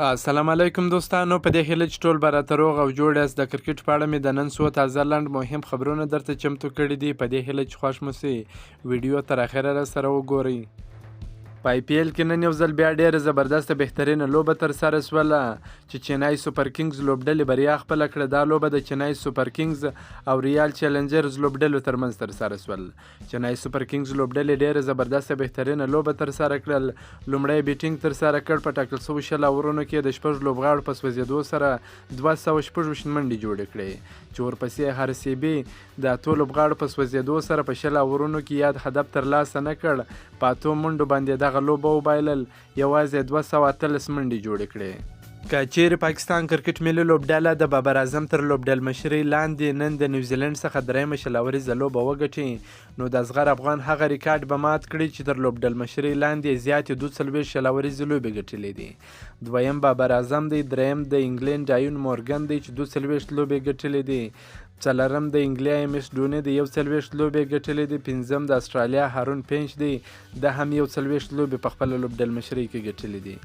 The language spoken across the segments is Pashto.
السلام علیکم دوستانو، په دې هیله چې ټول به راته روغ او جوړ یاست. د کرکټ په اړه مې د نن څو تازه لنډ مهم خبرونه درته چمتو کړي دي. په دې هیله چې خوښ مو سي، ویډیو تر اخره را سره وګورئ. په آی پي ایل کې نن یو ځل بیا ډېره زبردسته بهترینه لوبه ترسره شوله چې چینای سوپر کینګز لوبډلې بریا خپله کړه. دا لوبه د چینای سوپر کینګز او ریال چیلنجرز لوبډلو ترمنځ ترسره شول. چنای سوپر کینګز لوبډلې ډېره زبردسته بهترینه لوبه ترسره کړل. لومړی بیټینګ ترسره کړ، په ټاکل شوو 20 اورونو کې د 6 لوبغاړو په سوځېدو سره 226 منډې جوړې کړې، چې ورپسې هر سی بي د 8 لوبغاړو په سوځېدو سره په 20 اورونو کې یاد هدف ترلاسه نه کړ. په 8 منډو باندې دغه لوبه وبایلل، یوازې 218 منډې جوړې کړې. که چیرې پاکستان کرکټ ملي لوبډله د بابر اعظم تر لوبډلمشرۍ لاندې نن د نیوزیلنډ څخه درېیمه 20 اوریزه لوبه وګټي، نو د اصغر افغان هغه ریکارډ به مات کړي چې تر لوبډلمشرۍ لاندې زیاتې 42 20 اوریزې لوبې ګټلې دي. دویم بابر اعظم دی، درېیم د انګلینډ آیون مورګن دی چې 42 لوبې ګټلې دي، څلورم د انګلیا ایم ایس ډوني دی 41 لوبې ګټلې دي، پنځم د اسټرالیا هارون پینچ دی، ده هم 41 لوبې په خپله لوبډلمشرۍ کې ګټلې دي.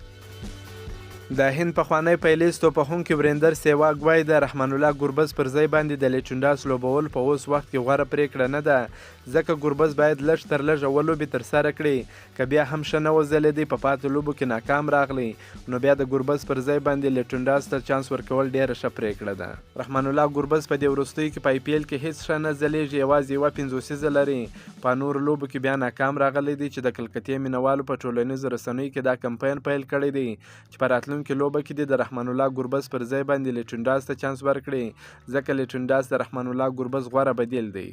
د هند پخوانی پیلیز توپوهونکی وریندر سیواګ وایي د رحمان الله ګربز پر ځای باندې د لیټنډاس لوبول په اوس وخت کې غوره پرېکړه نه ده، ځکه ګربز باید لږ تر لږه اووه لوبې ترسره کړي، که بیا هم ښه نه وځلېدی، په پاتې لوبو کې ناکام راغلی، نو بیا د ګربز پر ځای باندې لیټنډاس ته چانس ورکول ډېره ښه پرېکړه ده. رحمان الله ګربز په دې وروستیو کې په آی پي ایل کې هیڅ ښه نه ځلېږي، یوازې یوه پنځوسیزه لري، په نورو لوبو کې بیا ناکام راغلی دی، چې د کلکتې مینهوالو په ټولنیزو رسنیو کې دا کمپاین پیل کړی دی چې په راتلونکې لوبه کې دې د رحمان الله ګربز پر ځای باندې لیټنډاس ته چانس ورکړي، ځکه لیټنډاس د رحمان الله ګربز غوره بدیل دی.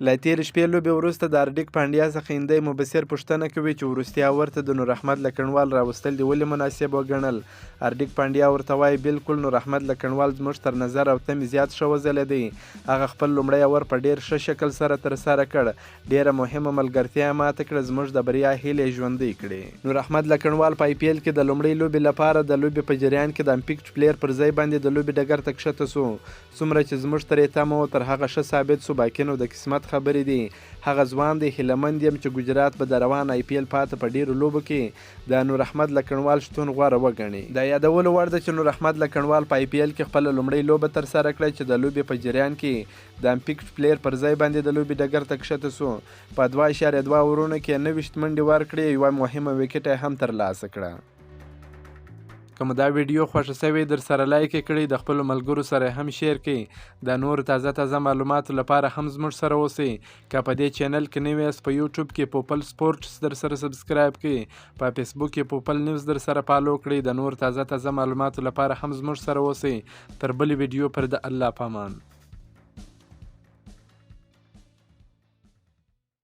له تېرې شپې لوبې وروسته د هارډیک پانډیا څخه هندی مبصر پوښتنه کوي چې وروستي اور ته د نور احمد لکڼوال راوستل دې ولې مناسب وګڼل؟ هارډیک پانډیا ورته وایي بلکل نور احمد لکڼوال زموږ تر نظر او تمې زیات ښه وځلېدی، هغه خپل لومړی اور په ډېر ښه شکل سره ترسره کړ، ډېره مهمه ملګرتیا یې ماته کړه، زموږ د بریا هیلې یې ژوندۍ کړې. نور احمد لکڼوال په آی پي ایل کې د لومړۍ لوبې لپاره د لوبې په جریان کې د امپیکټ پلیر پر ځای باندې د لوبې ډګر ته کښته شو، څومره چې زموږ ترې تمه وه تر هغه ښه ثابت شو، باقي نو د قسمت خبرې دي، هغه ځوان دی، هیله مند یم چې ګجرات به د روان آی پي ایل پاته په ډېرو لوبو کې د نور احمد لکڼوال شتون غوره وګڼي. د یادولو وړ ده چې نور احمد لکڼوال په آی پي ایل کې خپله لومړۍ لوبه ترسره کړه چې د لوبې په جریان کې د امپیکټ پلیر پر ځای باندې د لوبې ډګر ته کښته شو، په 2.2 اورونو کې یې 29 منډې ورکړې، یوه مهمه ویکټه یې هم ترلاسه کړه. که مو دا ویډیو خوښه شوې درسره لایک یې کړئ، د خپلو ملګرو سره یې هم شیر کړئ. د نورو تازه تازه معلوماتو لپاره هم زموږ سره اوسئ. که په دې چینل کې نوي یاست، په یوټیوب کې پوپل سپورټس درسره سبسکرایب کړئ، په فیسبوک کې پوپل نیوز درسره فالو کړئ. د نورو تازه تازه معلوماتو لپاره هم زموږ سره اوسئ. تر بلې ویډیو پر د الله پامان.